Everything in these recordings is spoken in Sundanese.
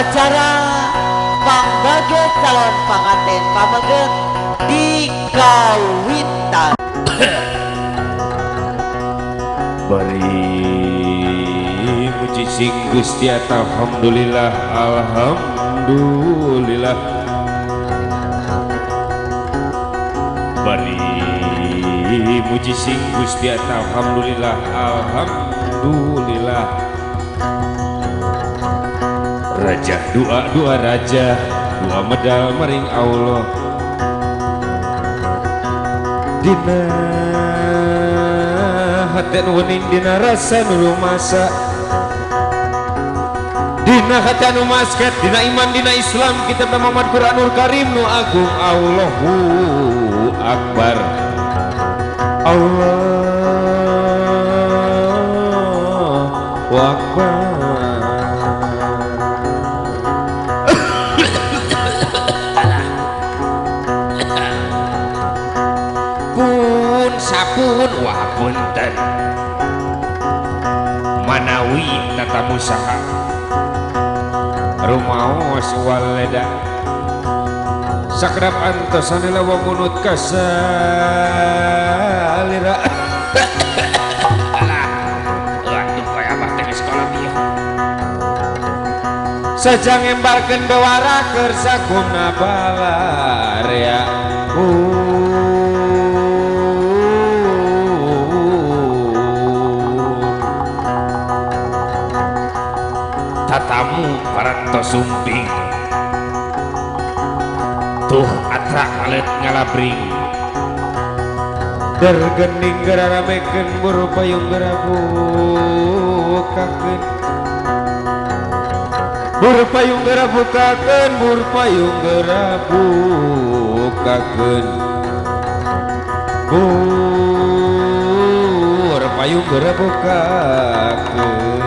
Upacara pangbage calon panganten pameget di kawitan. Bari muji sing Gusti alhamdulillah, alhamdulillah. Bari muji sing Gusti alhamdulillah, alhamdulillah. Raja doa doa raja doa medal maring Allah. Dina haten wening dina rasa nu rumasa, dina hati anu masket, dina iman dina Islam kita Muhammad Quranul Karim nu agung. Allahu Akbar, Allahu Akbar. Pun sapun wah punten manawi tatamu saha rumaos waleda sakrap antosanila wa munut kasalira. Alah, aduh kaya abah teh sekolah bieu. Sajang ngembarkeun bewara keur sakumna balarea. Tatamu parantos sumping tuh atrak alet ngalabring dergening geraramekeun buru payung gerabukakeun buru payung gerabukakeun buru payung gerabukakeun buru payung gerabukakeun.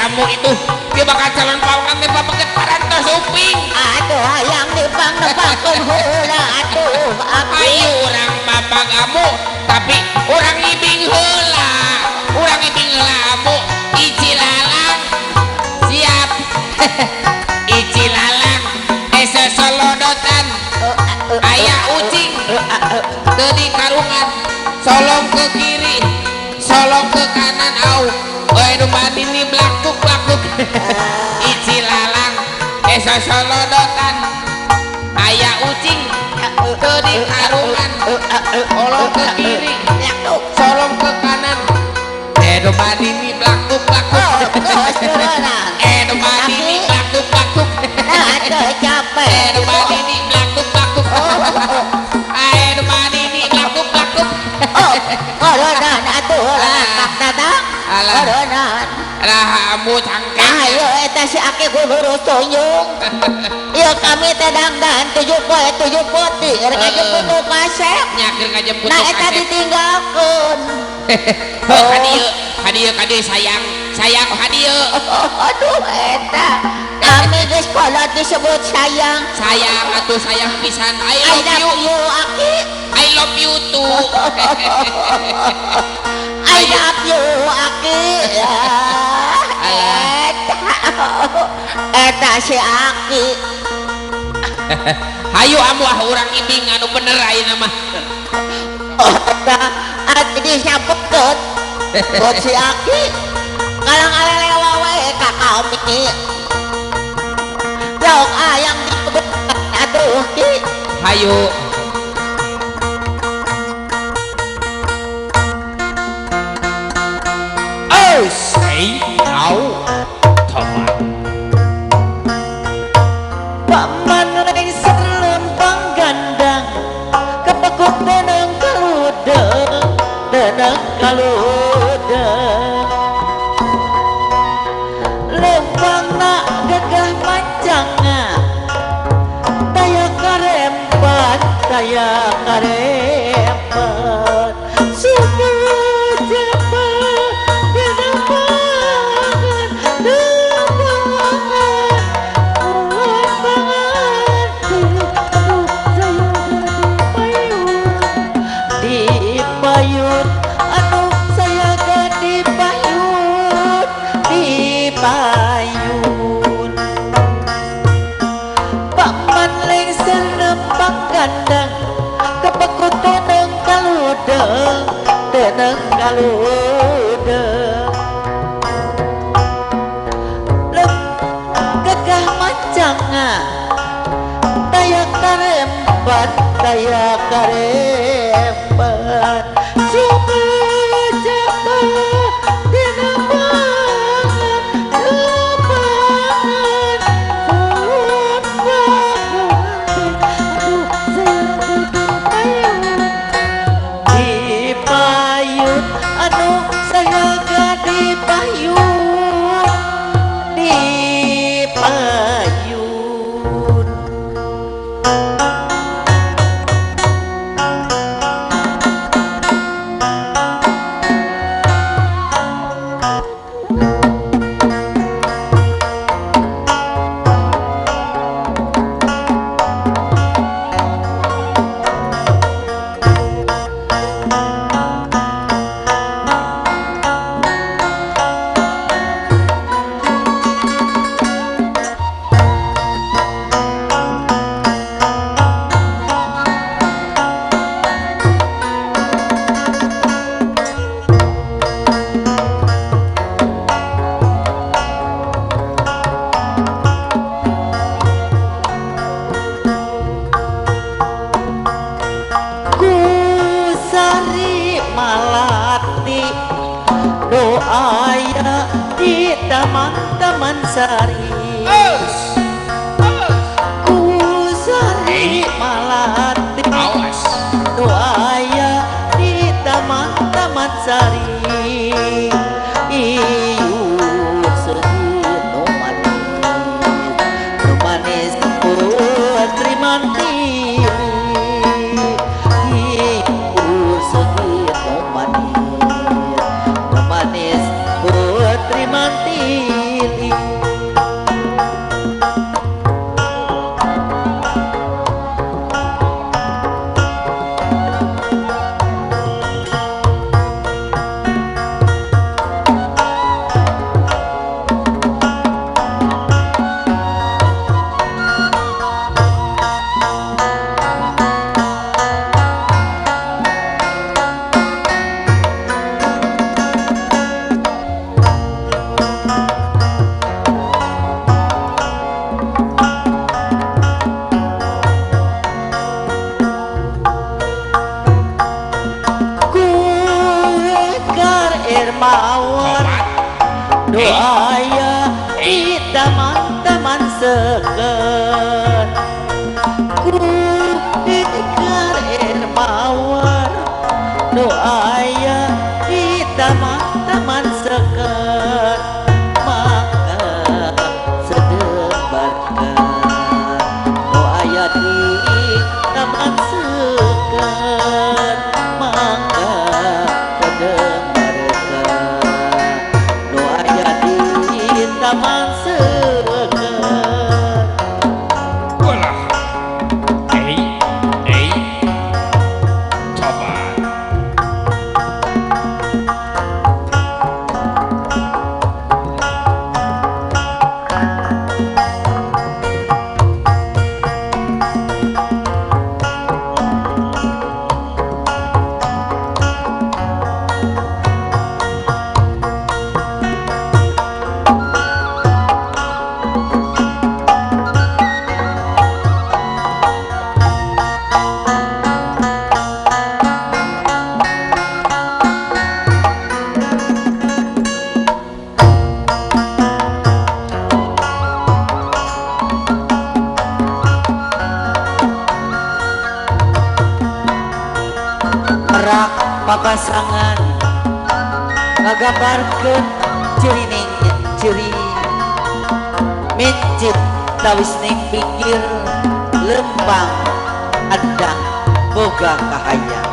Amu itu dia bakal calon panganten pameget parantos suping. Aduh hayang dipang-nepangkeun heula atuh abdi. Ayo urang papag amu tapi urang ibing heula. Urang ibing heula amu ici lalang. Siap. Ici lalang ese solodotan. Aya ucing teu di karungan, solong ke kiri, solong ke kanan au. Oi nu ini blakuk blakuk. Ici lalang esa solodotan aya ucing teu di karungan, olong ke kiri, solong ke kanan. Domba nini blakuk blakuk. Oh, geus meureunana. Domba nini blakuk blakuk. Nah, teu capek. Domba nini blakuk blakuk. Domba nini blakuk blakuk. Oh, meureunana atuh lah Kang Tatang. Alah. Meureunana. Lah ambu cangkeng. Nah, ieu eta si Aki guru tunjung. Ieu kami teh dangdan 7 poe 7 poti rek ngajemput nu kasep. Nya keur ngajemput Nah, nu eta kasep. ditinggalkeun. Heuh, ka dieu, ka dieu, ka dieu sayang, sayang ka dieu. Aduh, eta. Kami geus kolot disebut sayang. Sayang atuh sayang pisan. I I love you. love you, Aki. I love you too. I love you, Aki. Eta. Eta si Aki. Hayu ambu ah urang ibing anu bener ayeuna mah. Eta ati disabetkeun. Buat si Aki. Kalang alelewa wae ka kami. Lauk ayam disebut atuh ki. Hayu. Oh, say au teman. Paman lengser lempang gandang kepekut teneng kaludeng teneng kaludeng lempang nak gagah mancanga daya karempat daya karempat suku japa lempangan lempangan lempangan di payun anu saya di payun di payun Paman lengser lempang gandang kepekut teneng kaludeng teneng kaludeng lem gagah mancanga daya karempat daya karempat Sumejapa dina pangan lepangan aduh saya di payun anu saya di payun di payun. Kusari malati doaya di taman-taman sari. Kusari malati Awas. doaya di taman-taman sari. Ieu seungit nu manis, nu manis putri mantili. Ieu seungit nu manis, nu manis putri mantili. mawar Coba. Nu aya di taman-taman seger ku ikar air mawar nu aya di taman-taman seger maka sedebarkan nu aya di taman seger maka sedebarkan nu aya di taman seger. Walah. Eh, eh. Coba. Merak papasangan ngagambarkeun cirining ciri mincit tawisning pinggir lembang andang boga kahayang.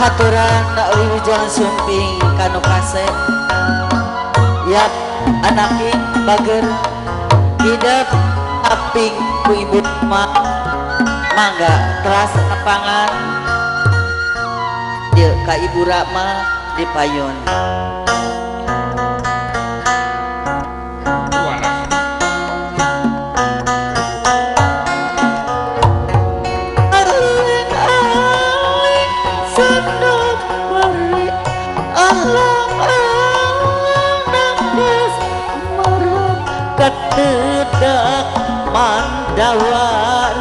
Haturan wilujeng sumping kanu kasep yap anaking bager hidep aping ku ibu ma mangga teras nepangan dieu ka ibu Rama di payun. Walah. Aling-aling sendok beri alang-alang nangis merem ketedak mandawa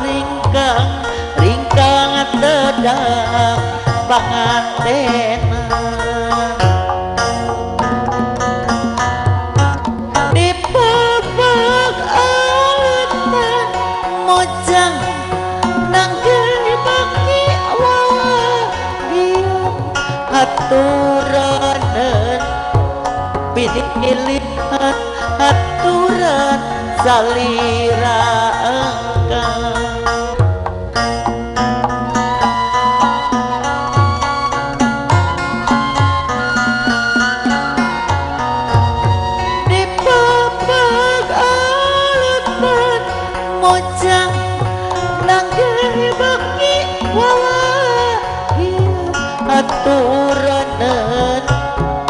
ringkang ringkang tedak pangantena dipepek aletan mojang nanggel baki wawagian haturanen pilih-pilihan haturan salira engkang. Dipepek aletan mojang nanggel baki wawagian haturanen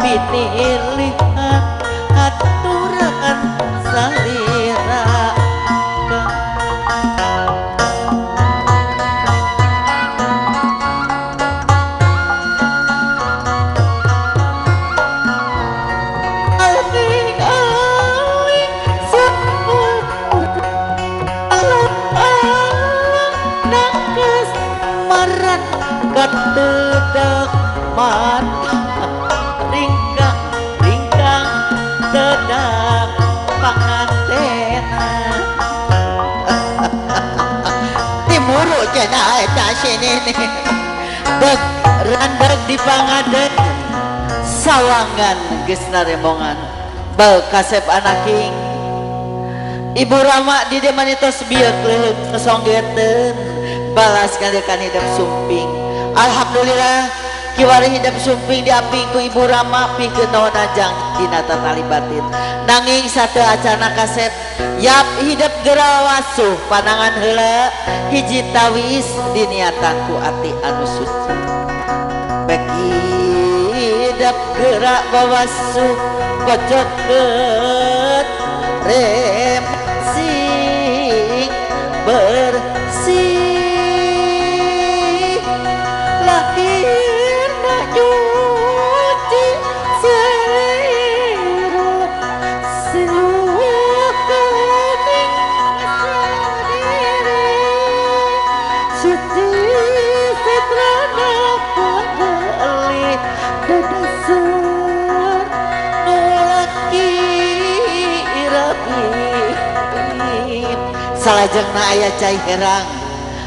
pinilihan haturan salira engkang. Aling-aling sepuluh alang-alang nangkes maran ketedak mata ringkang ringkang tedak pangantena timuru cenah eta sini dek randeg di pangadeg sawangan geus naremongan bal kasep anaking Ibu Rama di dieu manitos bieu leuheung sosonggeteun Balas ngalikan hidep sumping. Alhamdulillah kiwari hidep sumping diamping ku Ibu Rama pikeun naon ajang dina tatali batin. Nanging satu acana kasep yap hidep geura wasuh panangan heula hiji tawis diniatan ku ati anu suci. Beki hidep geura wasuh kocokeun rem sing bersih lahirna nyuci selera silukening diri suci setrana pangeli dedesar nulaki irabi. Salajengna aya cai herang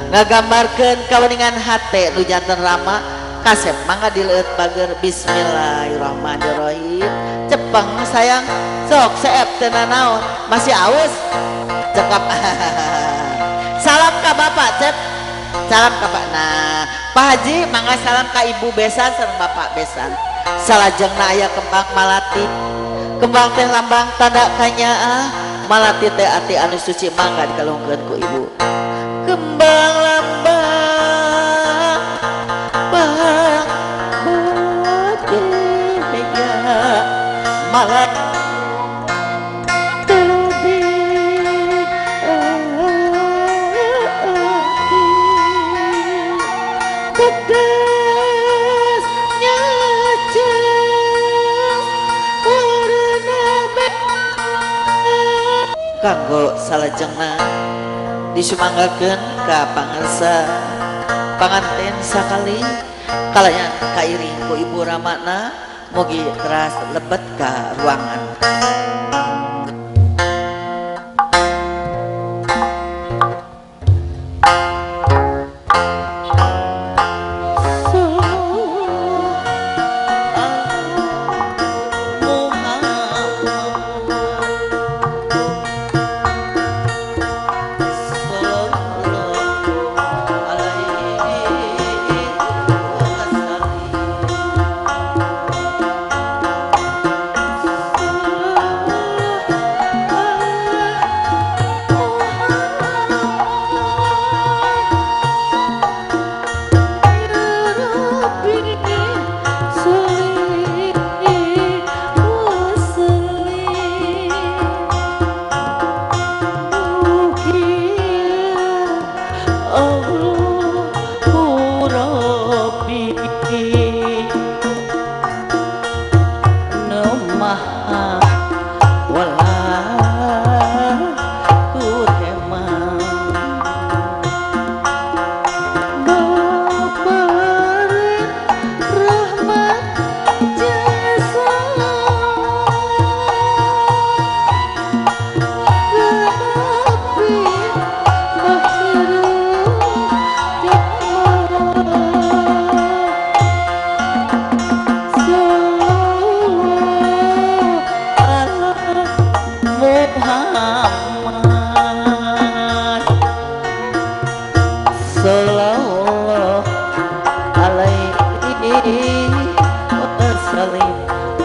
ngagambarkeun kaweningan hate nu janten Rama kasep mangga dileueut bager. Bismillahirrahmanirrahim. Cepeng sayang sok seep teu nanaon masih aus cekap. Salam ka bapak cep, salam ka pak. Nah Pak Haji mangga salam ka ibu besan sareng bapak besan. Salajengna aya kembang malati, kembang teh lambang tanda kanyaah, malati teh ati anu suci mangga dikalungkeun ku ibu. Kembang lambang bang bahagia malat lebih pedas nyaces warna merah. Kanggo salajengna disumanggakeun ka pangarsa panganten sakali kalayan kairing ku Ibu Ramana mugi teras lebet ka ruangan.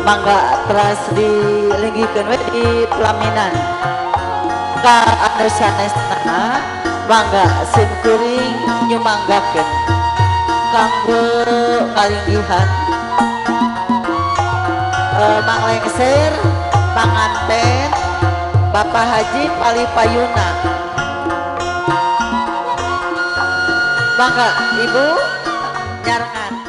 Mangga teras dilinggihkeun we di pelaminan ka anu sanesna mangga sim kuring nyumanggakeun kanggo kalinggihan Mang Lengser panganten Bapak Haji Pali Payuna. Mangga Ibu nyarengan.